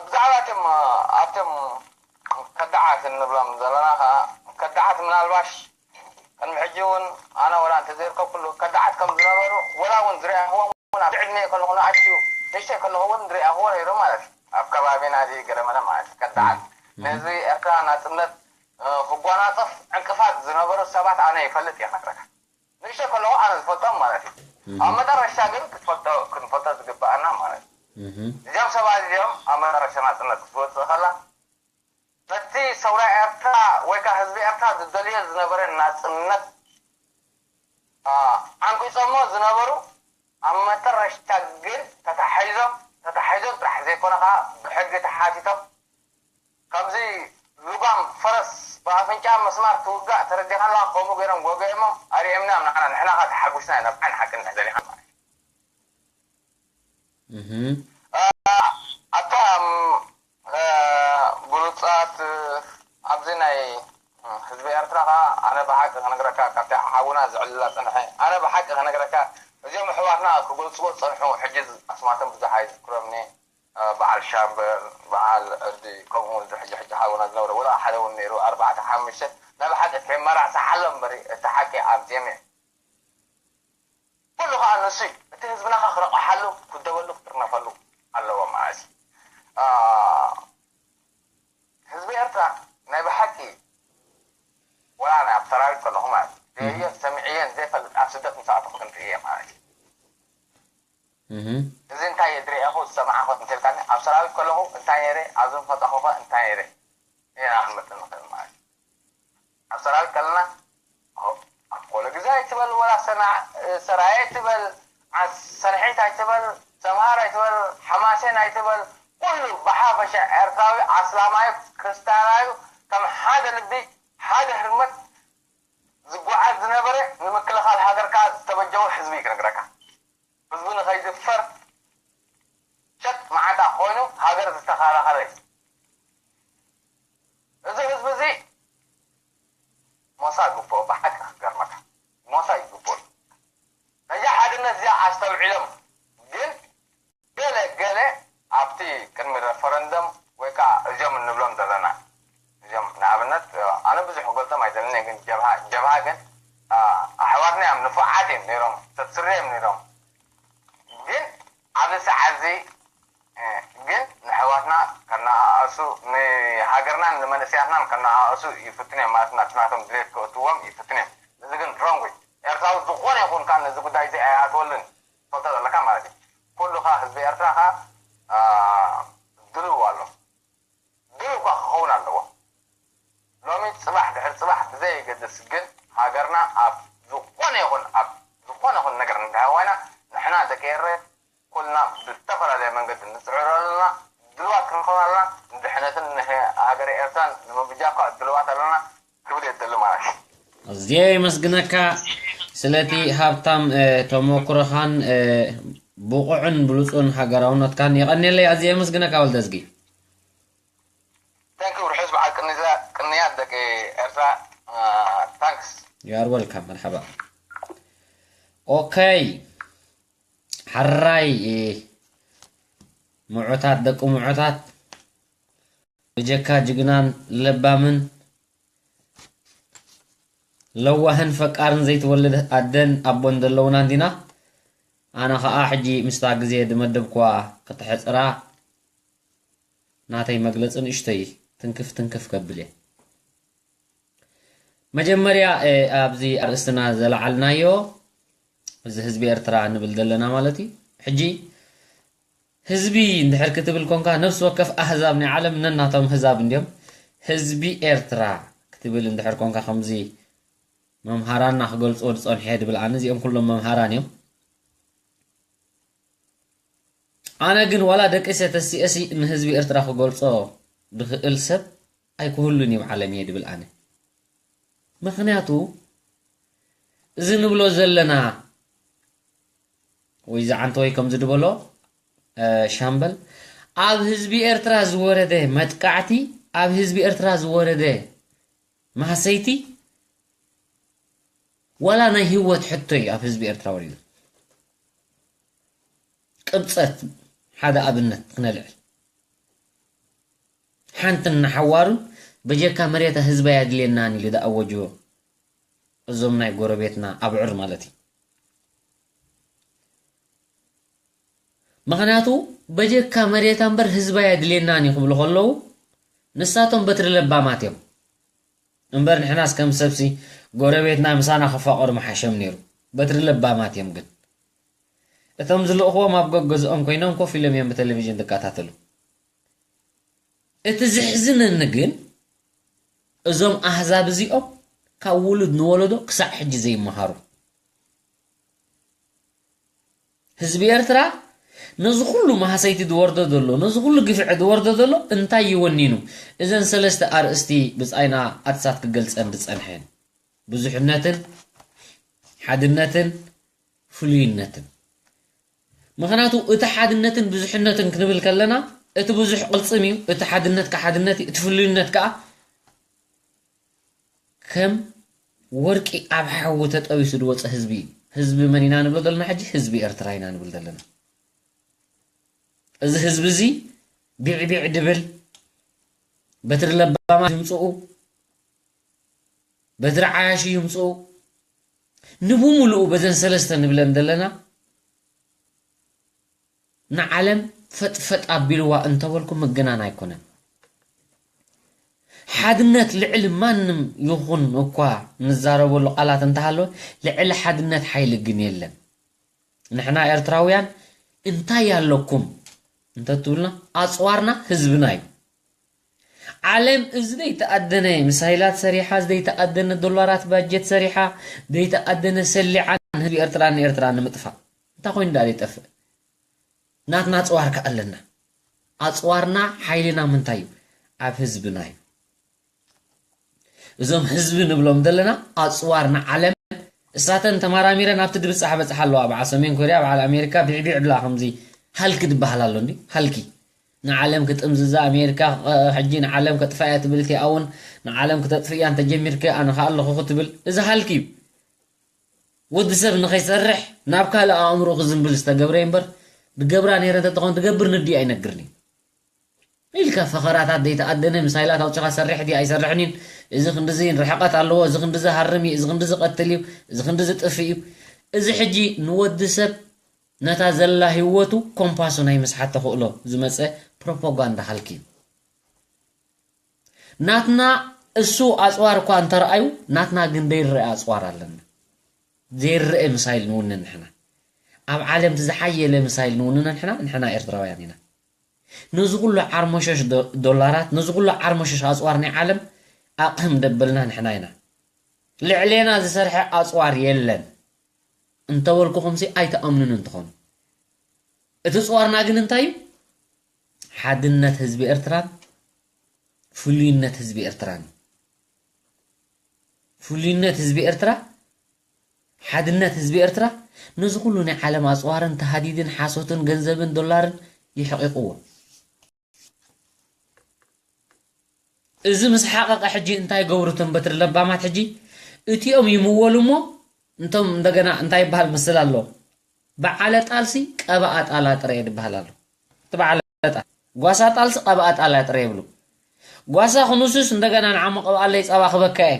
ብዛዕባ እቶም ኣብቶም ከዳዓት እንብሎም ዘለና ከዓ ከዳዓት ምናልባሽ ቅድሚ ሕጂ እውን ኣነ ወላ እንተዘይርከብኩሉ ከዳዓት ከም ዝነበሩ ወላ እውን ዝረኣኽዎም እውን ኣብ ዕድመ ከለኹ ንኣሽዩ ንእሽተይ ከለኹ እውን ዝረኣኽዎ ነይሩ ማለት እዩ ኣብ ከባቢና እዚ ገለመለ ማለት እዩ ከዳዓት ንህዝቢ ኤርትራ ናፅነት ክጓናፀፍ ዕንቅፋት ዝነበሩ ሰባት ኣነ ይፈልጥ እየ ክነግረካ ንእሽተይ ከለኹ ኣነ ዝፈልጦም ማለት እዩ ኣብ መጠረሻ ግን ክትፈልጦ ክንፈልጦ ዝግበኣና ማለት እዩ እዚኦም ሰባት እዚኦም ኣብ መጠረሻ ናፅነት ክትወፅእ ከላ ነቲ ሰውራ ኤርትራ ወይ ከዓ ህዝቢ ኤርትራ ዝደልዮ ዝነበረ ናፅነት ዓንቂፆሞ ዝነበሩ ኣብ መጠረሻ ግን ተታሒዞም ተታሒዞም ጥራሕ ዘይኮነ ከዓ ብሕጊ ተሓቲቶም ከምዚ ልጓም ፈረስ ብኣፍንጫ መስማር ትውጋእ ተረዲኻላ ከምኡ ገይሮም ወገዮሞም ኣርእምና ንዓና ንሕና ከዓ ተሓጉስና ኢና ብዓይኒ ሓቂ እንድሕር ደሊኻ ማለት እዩ እህም። ኣታ ብሉፃት ኣብዚ ናይ ህዝቢ ኤርትራ ከዓ ኣነ ብሓቂ ክነግረካ ካብቲ ሓውና ዝዕልላ ፀንሐ ኣነ ብሓቂ ክነግረካ እዚኦም ኣሕዋትና ክገልፅዎ ዝፀንሑ ሕጂ ኣስማቶም ብዙሕ ኣይዝክሮምኒ በዓል ሻምበል በዓል ዕዲ ከምኡ እውን ሕጂ ሕጂ ሓውና ዝነበረ ወላ ሓደ እውን ነይሩ ኣርባዕተ ሓሙሽተ ናይ ብሓቂ ከይመራሕሰሓሎም እምበሪ እቲ ሓቂ ኣምፅኦም እዮም ኩሉ ከዓ ንሱ እዩ እቲ ህዝብና ከዓ ክረቋሓሉ ክደበሉ ክጥርነፈሉ ኣለዎ ማለት እዩ ህዝቢ ኤርትራ ናይ ብሓቂ ወላ ናይ ኣብ ሰራዊት ከለኹ ማለት እየን ሰሚዕየን ዘይፈልጥ ኣብ ስደት ምስ ኣተኹ ክንርኢ እየ ማለት እዩ እዚ እንታይ እየ ዝሪኣኹ ዝሰማዕኹ እንተልካኒ ኣብ ሰራዊት ከለኹ እንታይ ነይረ ኣብዚ ፈጣኹኸ እንታይ ነይረ ኢና ክንመፅእ ንኽእል ማለት እዩ ኣብ ሰራዊት ከለና ኣኮለ ግዜ ኣይትበል ወላ ሰራየ ኣይትበል ሰንሒት ኣይትበል ሰምሃር ኣይትበል ሓማሴን ኣይትበል ኩሉ ብሓፈሻ ኤርትራዊ ኣስላማዩ ክርስትያናዩ ከም ሓደ ልቢ ሓደ ህርመት ዝጓዓዝ ዝነበረ ንምክልኻል ሃገርካ ዝተበጀወ ህዝቢ ክነግረካ ህዝቢ ንኸይድፈር ሸጥ መዓንጣ ኮይኑ ሃገር ዝተኸላኸለ እዩ እዚ ህዝቢ እዚ ሞሳ ይግብኦ ብሓቂ ክገርመካ ሞሳ ይግብኦ ነዚ ሓድነት እዚኣ ኣስተውዒሎም ግን ገለ ገለ ኣብቲ ቅድሚ ረፈረንደም ወይ ከዓ እዚኦም እንብሎም ዘለና እዚኦም ንኣብነት ኣነ ብዙሕ ክገልፆም ኣይደለኒ ግን ጀብሃ ጀብሃ ግን ኣሕዋትና እዮም ንፉዓት እዮም ነይሮም ተትስሪ እዮም ነይሮም ግን ኣብዚ ሰዓት እዚ ግን ንኣሕዋትና ከነኣእሱ ንሃገርናን ንመንእሰያትናን ከነኣእሱ ይፍትኑ እዮም ማለት ናትናቶም ድሌት ክእትዎም ይፍትኑ እዮም እዚ ግን wrong way ኤርትራዊ ዝኾነ ይኹን ከዓ ነዚ ጉዳይ እዚ ኣይኣትወሉን ትፈልጦ ዘለካ ማለት እዩ ኩሉ ከዓ ህዝቢ ኤርትራ ከዓ ድልው ኣሎ ድልው ከዓ ክኸውን ኣለዎ ሎሚ ፅባሕ ድሕሪ ፅባሕ ብዘየገድስ ግን ሃገርና ኣብ ዝኾነ ይኹን ኣብ ዝኾነ ይኹን ነገር እንተሃዋይና ንሕና ደቂ ኤረ ኩልና ብዝተፈላለየ መንገዲ ንፅዕር ኣለና ድልዋት ክንኸውን ኣለና ንድሕነትን ንሃገረ ኤርትራን ንምብጃ ከዓ ድልዋት ኣለና ክብል የደሊ ማለት እዩ ኣዝየ የመስግነካ ስለቲ ሃብታም ተመክሮኻን ብቑዕን ብሉፁን ሃገራውነትካን የቐንየለይ ኣዝየ የመስግነካ ወልደዝጊ Thank you ርሑስ በዓል ቅንያት ደቂ ኤርትራ thanks You are welcome መርሓባ okay ሓራይ ምዑታት ደቂ ምዑታት ብጀካ ጅግናን ለባምን ለዋህን ፈቃርን ዘይትወልድ ኣደን ኣቦን ዘለውና እንዲና። ኣነ ኸኣ ሕጂ ምስታ ግዜ ዝመደብኳ ከተሕጽራ ናተይ መግለጺ ንእሽተይ ትንክፍ ትንክፍ ከብል እየ። መጀመርያ፣ እ፣ ኣብዚ ኣርእስትና ዘለዓልናዮ፣ እዚ ህዝቢ ኤርትራ ንብል ዘለና ማለት እዩ። ሕጂ ህዝቢ እንድሕር ክትብል ኮንካ፣ ነፍሲ ወከፍ ኣህዛብ ናይ ዓለም ነናቶም ህዛብ እንድዮም። ህዝቢ ኤርትራ ክትብል እንድሕር ኮንካ፣ ከምዚ መምሃራንና ክገልጽዎ ዝጸንሑ እየ ድብል ኣነ። እዚኦም ኩሎም መምሃራን እዮም። ኣነ ግን ዋላ ደቂሰ ተሲኤሲ ንህዝቢ ኤርትራ ክገልጾ ዝኽእል ሰብ ኣይክህሉን እዩ ኣብ ዓለም እየ ድብል ኣነ። ምኽንያቱ እዚ ንብሎ ዘለና ወይ ዝዓንተወይ ከምዚ ድበሎ፣ እ፣ ሻምበል፣ ኣብ ህዝቢ ኤርትራ ዝወረደ መጥቃዕቲ፣ ኣብ ህዝቢ ኤርትራ ዝወረደ ማህሰይቲ ዋላ ናይ ህይወት ሕቶ እዩ ኣብ ህዝቢ ኤርትራ ወሪዱ። ቅብጸት ሓደ ኣብነት ክነልዕል። ሓንትን ንሓዋሩን በጀካ መሬታ ህዝባ የድልየናን ኢሉ ዝኣወጅዎ እዞም ናይ ጎረቤትና ኣብዑር ማለት እዩ። ምኽንያቱ በጀካ መሬታ እምበር ህዝባ የድልየናን እዩ ክብሉ ከለዉ ንሳቶም በትሪ ለባማት እዮም። እምበር ንሕናስ ከም ሰብሲ ጎረቤትና ምሳና ክፋቐሩ ምሓሸም ነይሩ። በትሪ ለባማት እዮም ግን። እቶም ዝልእኽዎም ኣብ ገገዝኦም ኮይኖም ኮፍ ኢሎም እዮም ብቴሌቪዥን ዝከታተሉ። እቲ ዘሕዝነኒ ግን እዞም ኣህዛብ እዚኦም ካብ ውሉድ ንወለዶ ክሳዕ ሕጂ ዘይመሃሩ። ህዝቢ ኤርትራ ነዚ ኩሉ ማህሰይቲ ዝወርዶ ዘሎ፣ ነዚ ኩሉ ግፍዒ ዝወርዶ ዘሎ እንታይ እዩ ወኒኑ? እዘን ሰለስተ ኣርእስቲ ብጻይና ኣትሳት ክገልጸን ዝጸንሐን። ብዙሕነትን፣ ሓድነትን፣ ፍሉይነትን። ምኽንያቱ እቲ ሓድነትን ብዙሕነትን ክንብል ከለና፣ እቲ ብዙሕ ቅልጽም እዩ፣ እቲ ሓድነት ከኣ ሓድነት እዩ፣ እቲ ፍሉይነት ከኣ ከም ወርቂ ኣብ ሓዊ ተጠቢሱ ዝወጸ ህዝቢ እዩ። ህዝቢ መን ኢና ንብሎ ዘለና ሕጂ? ህዝቢ ኤርትራ ኢና ንብል ዘለና። እዚ ህዝቢ እዚ ቢዕቢዕ ድብል፣ በትሪ ለባማት ይምጽኡ፣ በትሪ ዓያሹ ይምጽኡ፣ ንብምሉኡ በዘን ሰለስተ ንብለን ዘለና ንዓለም ፈጥፈጥ ኣቢልዋ እንተበልኩ ምግናን ኣይኮነን። ሓድነት ልዕሊ ማንም ይኹን እኳ ንዛረበሉ ቃላት እንተሃለወ፣ ልዕሊ ሓድነት ሓይሊ ግን የለን። ንሕና ኤርትራውያን እንታይ ኣለኩም እንተትብሉና፣ ኣጽዋርና ህዝብና እዩ። ዓለም እዚ ዘይተኣደነ ሚሳይላት ሰሪሓ፣ ዘይተኣደነ ዶላራት ባጀት ሰሪሓ፣ ዘይተኣደነ ሰሊዓ ንህዝቢ ኤርትራ ንኤርትራ ንምጥፋእ። እንታይ ኮይኑ ደኣ ዘይጠፍእ? ናትና ኣጽዋር ከኣ ኣለና። ኣጽዋርና ሓይልና ምንታይ እዩ? ኣብ ህዝብና እዩ። እዞም ህዝቢ ንብሎም ዘለና ኣጽዋር ንዓለም እሳተን ተመራሚረን ኣብቲ ድብጻሕ በጽሓ ኣለዋ። በዓል ሰሜን ኮርያ፣ በዓል ኣሜሪካ ቢዕቢዕ ብላ ከምዚ ሃልኪ ዝበሃል ኣሎ እንዲ ሃልኪ። ንዓለም ክጥምዝዛ ኣሜሪካ፣ እ፣ ሕጂ ንዓለም ከጥፋ እያ ትብል እቲኣ እውን ንዓለም ክተጥፍእ እያ እንተጀሚርኪ ኣነ ከኣ ኣለኹ ክትብል። እዚ ሃልኪ እዩ። ወዲ ሰብ ንኸይሰርሕ ናብ ካልእ ኣእምሮ ክዝንብል ዝተገብረ እዩ እምበር፣ ድገብራ ነይረ እንተትኾን ትገብር ንዲ ኣይነግርን እዩ። ኢልካ ፈኸራታት ዘይተኣደነ ሚሳይላት ኣውጺኻ ሰርሕ ድዩ ኣይሰርሕን እዩ፣ እዚ ክንድዚ ርሕቀት ኣለዎ፣ እዚ ክንድዚ ሃርም እዩ፣ እዚ ክንድዚ ቀትል እዩ፣ እዚ ክንድዚ ጥፍእ እዩ። እዚ ሕጂ ንወዲ ሰብ ነታ ዘላ ህይወቱ ኮምፓሱ ናይ ምስሓት ተኽእሎ ዝመጸ ፕሮፓጋንዳ ሃልኪ እዩ። ናትና እሱ ኣጽዋር እኳ እንተረኣዩ፣ ናትና ግን ዘይረአ ኣጽዋር ኣለና። ዘይረአ ሚሳይል ንውንን ንሕና። ኣብ ዓለም እቲ ዝሓየለ ሚሳይል ንውንን ንሕና፣ ንሕና ኤርትራውያን ኢና። ነዚ ኩሉ ዓርሞሸሽ ዶ-፣ ዶላራት፣ ነዚ ኩሉ ዓርሞሸሽ ኣጽዋር ናይ ዓለም ኣቕህም ደበልና ንሕና ኢና። ልዕሌና ዝሰርሐ ኣጽዋር የለን እንተበልኩኹምሲ ኣይትኣምኑን እንትኾኑ። እቲ ጽዋርና ግን እንታይ እዩ? ሓድነት ህዝቢ ኤርትራን ፍሉይነት ህዝቢ ኤርትራን እዩ። ፍሉይነት ህዝቢ ኤርትራ፣ ሓድነት ህዝቢ ኤርትራ ነዚ ኩሉ ናይ ዓለም ኣጽዋርን ተሃዲድን ሓሶትን ገንዘብን ዶላርን ይሕቂቕዎ። እዚ ምስ ሓቐቐ ሕጂ እንታይ ገብሩ እቶም በትሪ ለባማት ሕጂ እቲኦም ይምወሉ እሞ እንቶም እንደገና እንታይ ይበሃል ምስል ኣሎ። በዓለ ጣልሲ ቀበኣ ጣላ ጥረ ይበሃል ኣሎ። እቲ በዓለ ጣል-፣ ጓሳ ጣልሲ ቀበኣ ጣላ ጥረ ይብሉ። ጓሳ ክንሱስ እንደገና ንዓሞ ቀበኣለይ ጸባ ክበካ እየ።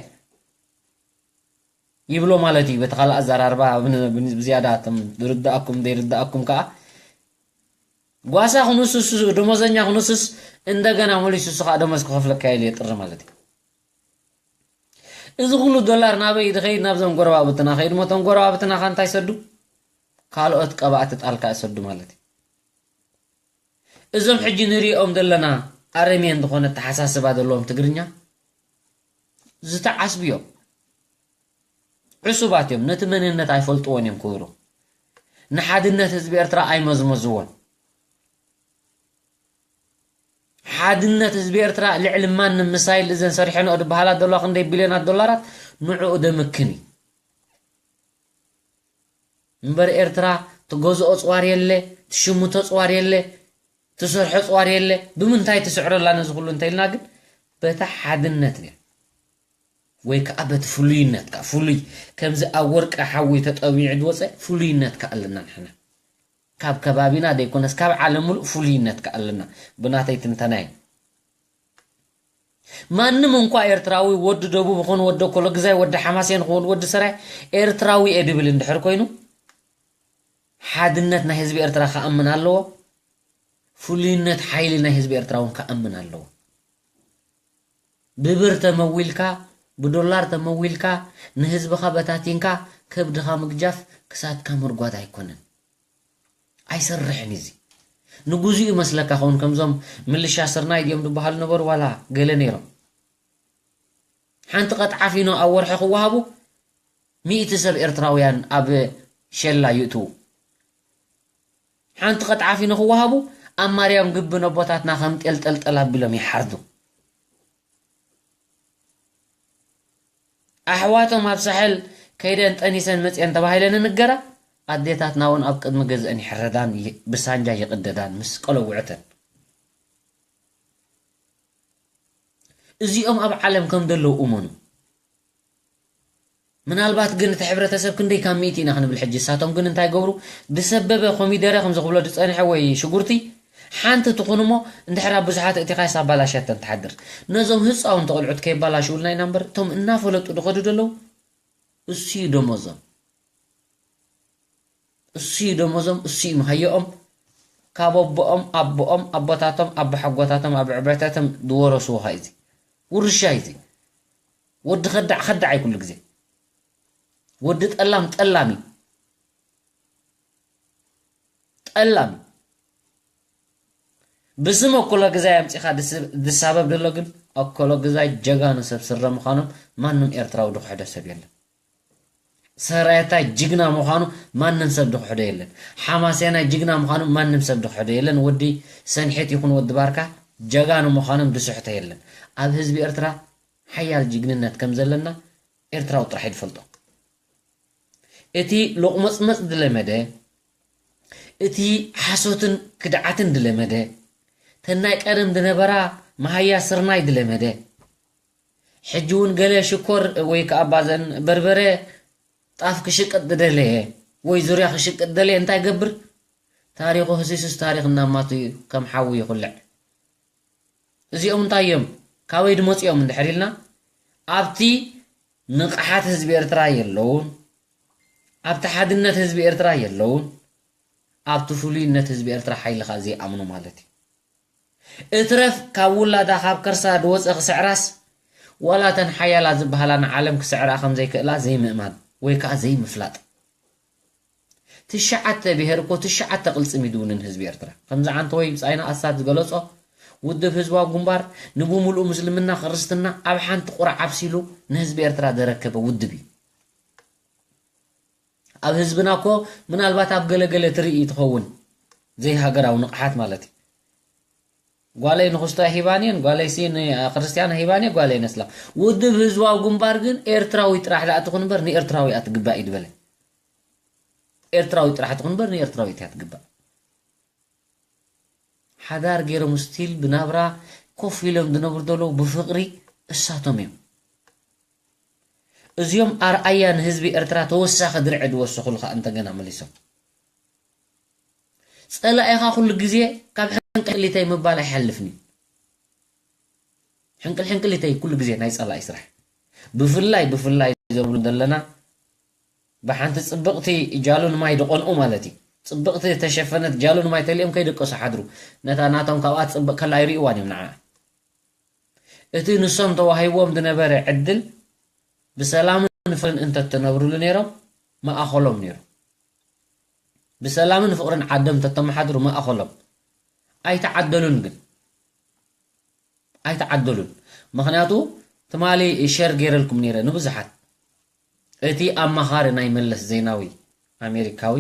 ይብሎ ማለት እዩ። በቲ ካልእ ኣዘራርባ ብን- ብን- ብዝያዳ እቶም ዝርድኣኩም ዘይርድኣኩም ከዓ ጓሳ ክንሱስ፣ ደሞዘኛ ክንሱስ፣ እንደገና መሊሱ እሱ ከዓ ደሞዝ ክኸፍለካ ኢሉ የጥሪ ማለት እዩ። እዚ ኩሉ ዶላር ናበይ ድኸይድ? ናብዞም ጎረባብትና ከይድ ሞ እቶም ጎረባብትና ካ እንታይ ሰዱ? ካልኦት ቀባእቲ ጣልካ እሰዱ ማለት እዩ። እዞም ሕጂ ንሪኦም ዘለና ኣረሜን ዝኾነ ኣተሓሳስባ ዘለዎም ትግርኛ ዝተዓስቡ እዮም። ዕሱባት እዮም። ነቲ መንነት ኣይፈልጥዎን እዮም ክብሩ። ንሓድነት ህዝቢ ኤርትራ ኣይመዝመዝዎን። ሓድነት ህዝቢ ኤርትራ ልዕሊ ማንም ምሳይል እዘን ሰሪሐንኦ ዝበሃላ ዘለዋ ክንደይ ቢልዮናት ዶላራት ንዕኡ ደምክን እዩ። እምበር ኤርትራ ትገዝኦ ጽዋር የለ፣ ትሽምቶ ጽዋር የለ፣ ትሰርሖ ጽዋር የለ። ብምንታይ ትስዕረላ ነዚ ኩሉ እንተኢልና ግን በታ ሓድነት እያ። ወይ ከዓ በቲ ፍሉይነትካ፣ ፍሉይ ከምዚ ኣብ ወርቂ ሓዊ ተጠቢዑ ዝወፀ ፍሉይነትካ ኣለና ንሕና። ካብ ከባቢና ዘይኮነስ ካብ ዓለም ሙሉእ ፍሉይነትካ ኣለና ብናተይ ትንተና እዩ። ማንም እንኳ ኤርትራዊ ወዲ ደቡብ ይኹን ወዲ ኮሎግዛይ ወዲ ሓማሴን ይኹን ወዲ ሰራይ ኤርትራዊ እየ ድብል እንድሕር ኮይኑ ሓድነት ናይ ህዝቢ ኤርትራ ክኣምን ኣለዎ። ፍሉይነት ሓይሊ ናይ ህዝቢ ኤርትራ እውን ክኣምን ኣለዎ። ብብር ተመዊልካ ብዶላር ተመዊልካ ንህዝብኻ በታቲንካ ከብድኻ ምግጃፍ ክሳድካ ምርጓድ ኣይኮነን። ኣይሰርሕን እዚ ንጉዙ ይመስለካ ኸውን ከምዞም ምልሻ ስርናይ ድዮም ዝበሃሉ ነበሩ ዋላ ገለ ነይሮም ሓንቲ ቀጥዓፊኖ ኣብ ወርሒ ክወሃቡ ሚእቲ ሰብ ኤርትራውያን ኣብ ሸላ ይእትዉ ሓንቲ ቀጥዓፊኖ ክወሃቡ ኣብ ማርያም ግቢ ነቦታትና ከም ጤልጠልጠል ኣቢሎም ይሓርዱ ኣሕዋቶም ኣብ ሳሕል ከይደን ጠኒሰን መፅአን ተባሂለን እንገራ ኣዴታትና እውን ኣብ ቅድሚ ገዝአን ይሕረዳን ብሳንጃ ይቕደዳን ምስ ቀለውዕተን እዚኦም ኣብ ዓለም ከም ዘለዉ እመኑ ምናልባት ግን እቲ ሕብረተሰብ ክንደይ ካብ ሚእቲ ኢና ክንብል ሕጂ እሳቶም ግን እንታይ ገብሩ ዝሰበበ ኮሚደረ ከም ዝኽብሎ ዝፀንሐ ወይ ሽጉርቲ ሓንቲ ትኹን እሞ እንድሕር ኣብ ብዙሓት እቲኻይስ ኣባላሽያተን ትሓድር ነዞም ህፃውንቲ ቆልዑት ከየባላሽውልና ኢና እምበር እቶም እናፈለጡ ዝኸዱ ዘለዉ እሱ እዩ ደሞዞም እሱ እዩ ደሞዞም እሱ እዩ መሃየኦም ካብ ኣቦኦም ኣቦኦም ኣቦታቶም ኣቦሓጎታቶም ኣቦዕበታቶም ዝወረስዎ ኸ እዚ ውርሻ እዩ እዚ ወዲ ኸዳዕ ኸዳዕ እዩ ኩሉ ግዜ ወዲ ጠላም ጠላም እዩ ጠላም እዩ ብስም ኣኮሎ ግዛይ ኣምፂኻ ዝሳበብ ዘሎ ግን ኣኮሎ ግዛይ ጀጋኑ ሰብ ስረ ምዃኖም ማንም ኤርትራዊ ዝክሕዶ ሰብ የለን ሰራየታይ ጅግና ምዃኑ ማንም ሰብ ዝክሕዶ የለን ሓማስያናይ ጅግና ምዃኑ ማንም ሰብ ዝክሕዶ የለን ወዲ ሰንሒት ይኹን ወዲ ባርካ ጀጋኑ ምዃኖም ዝስሕቶ የለን ኣብ ህዝቢ ኤርትራ ሓያል ጅግንነት ከም ዘለና ኤርትራዊ ጥራሕ ይፈልጦ እቲ ሎቕመጽመጽ ዝለመደ እቲ ሓሶትን ክድዓትን ዝለመደ ተናይ ቀደም ዝነበራ መሃያ ስርናይ ዝለመደ ሕጂ እውን ገለ ሽኮር ወይ ከዓ ባዘን በርበረ ጣፍ ክሽቅጥ ዝደለየ ወይ ዙርያ ክሽቅጥ ዝደለየ እንታይ ገብር ታሪኹ ህሲሱስ ታሪኽ እናማቱ እዩ ከም ሓዊ ይኹልዕ እዚኦም እንታይ እዮም ካበይ ድመፅኦም እንድሕር ኢልና ኣብቲ ንቕሓት ህዝቢ ኤርትራ የለውን ኣብቲ ሓድነት ህዝቢ ኤርትራ የለውን ኣብቲ ፍሉይነት ህዝቢ ኤርትራ ሓይልኻ ዘይኣምኑ ማለት እዩ እትረፍ ካብ ውላዳ ካብ ከርሳ ድወፀ ክስዕራስ ዋላ ተን ሓያላ ዝበሃላ ንዓለም ክስዕራ ከም ዘይክእላ ዘይምእማን ወይ ከዓ ዘይምፍላጥ ትሽዓተ ብሄር እኮ ትሽዓተ ቅልፅም ይድውንን ህዝቢ ኤርትራ ከምዚ ዓንተወይ ብፃይና ኣሳት ዝገለፆ ውድብ ህዝባዊ ግንባር ንብምሉኡ ምስልምና ክርስትና ኣብ ሓንቲ ቁራዕ ኣብሲሉ ንህዝቢ ኤርትራ ዘረከበ ውድብ እዩ ኣብ ህዝብና እኮ ምናልባት ኣብ ገለገለ ትርኢ ትኸውን ዘይሃገራዊ ንቕሓት ማለት እዩ ጓለይ ንክስቶ ሂባንየን ጓለይሲ ንክርስትያን ሂባንየ ጓለይ ነስላ ውድብ ህዝባዊ ግንባር ግን ኤርትራዊ ጥራሕ ዳኣ ትኹን እምበር ንኤርትራዊ እያ ትግባእ እዩ ዝበለ ኤርትራዊ ጥራሕ ትኹን እምበር ንኤርትራዊ እያ ትግባእ ሓዳር ገይሮም ስቲል ብናብራ ኮፍ ኢሎም ዝነብሩ ዘለዉ ብፍቕሪ እሳቶም እዮም እዚኦም ኣርኣያ ንህዝቢ ኤርትራ ተወሳኺ ድርዒ ዝወሰኹሉ ከዓ እንተገና መሊሶም ጸላኢኻ ኩሉ ግዜ ካብ ሕንቅሊተይ ምባል ኣይሓልፍን እዩ። ሕንቅል ሕንቅሊተይ ኩሉ ግዜ ናይ ጸላኢ ስራሕ። ብፍላይ ብፍላይ ዘብሉ ዘለና ብሓንቲ ጽብቕቲ ጃሉን ማይ ድቐንኡ ማለት እዩ። ጽብቕቲ ዝተሸፈነት ጃሉን ማይ ተሊኦም ከይደቀሱ ሓድሩ። ነታ ናቶም ካብኣ ትጽብቕ ከላ ኣይርእይዋን እዮም ንዓ። እቲ ንሶም ተዋሂብዎም ዝነበረ ዕድል ብሰላምን ፍቕርን እንተትነብሩሉ ነይሮም፣ መኣኸሎም ነይሩ። ብሰላምን ፍቕርን ዓዶም እንተተመሓድሩ መኣኸሎም። ኣይተዓደሉን ግን። ኣይተዓደሉን። ምኽንያቱ ትማሊ ሸር ገይረልኩም ነይረ ንብዙሓት። እቲ ኣማኻሪ ናይ መለስ ዜናዊ ኣሜሪካዊ